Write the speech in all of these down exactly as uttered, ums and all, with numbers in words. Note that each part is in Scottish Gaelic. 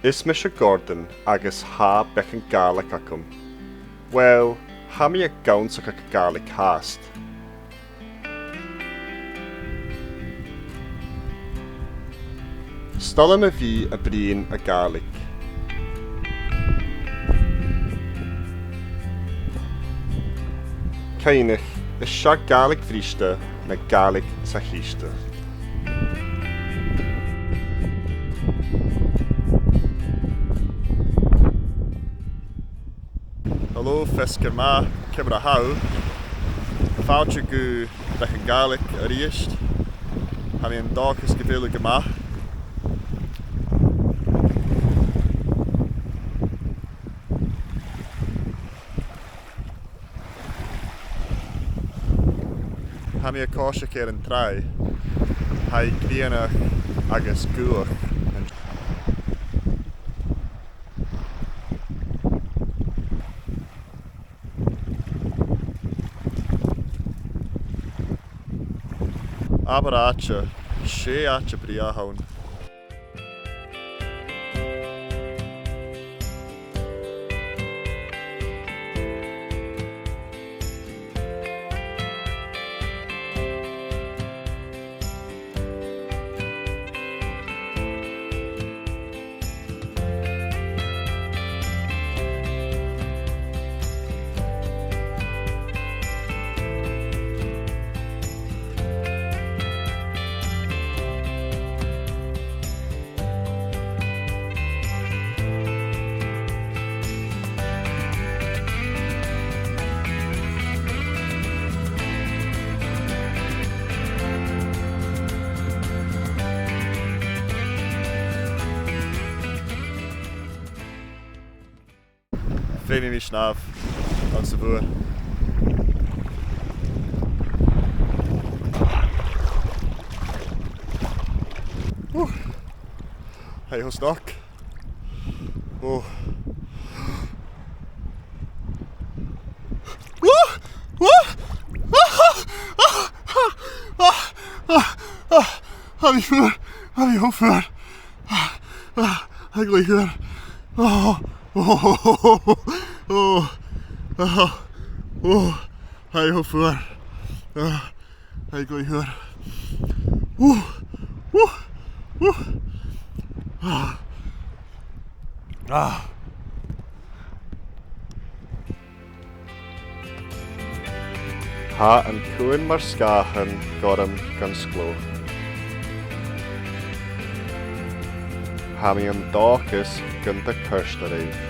Is mise Gordon agus tha beagan Gàidhlig agam. Well, tha mi ag ionnsachadh Gàidhlig fhathast. 'S toil leam a bhith a' bruidhinn a' Ghàidhlig. Cuimhnich, is fheàrr Gàidhlig bhriste na Gàidhlig sa chiste. Hello, feasgar math, ciamar a tha thu? Fàilte gu Beagan Gàidhlig a-rithist. Tha mi an dòchas gu bheil thu gu math. Tha mi a' coiseachd air an tràigh. Tha i grianach agus gaothach. Abair àite, 's e àite brèagha a th' ann. Feumaidh mi snàmh anns a' mhuir. Whew. Tha e cho snog. Oh. Whew. Whew. Tha mi fuar. Tha mi cho fuar. Ah, ah, tha e glè fhuar. Oh, oh, oh, oh, oh, oh, tha e cho fuar. Ah, tha e glè fhuar. Whew, whew, whew. Ah. Ah. Tha an cuan mar sgàthan gorm gun sgloch. Tha mi an dòchas gun do chòrd e ribh.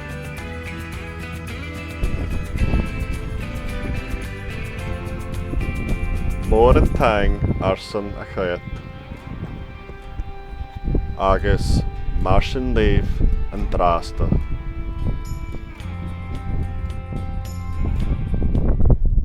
Mòran taing airson a' choimhead. Agus mar sin leibh an-dràsta.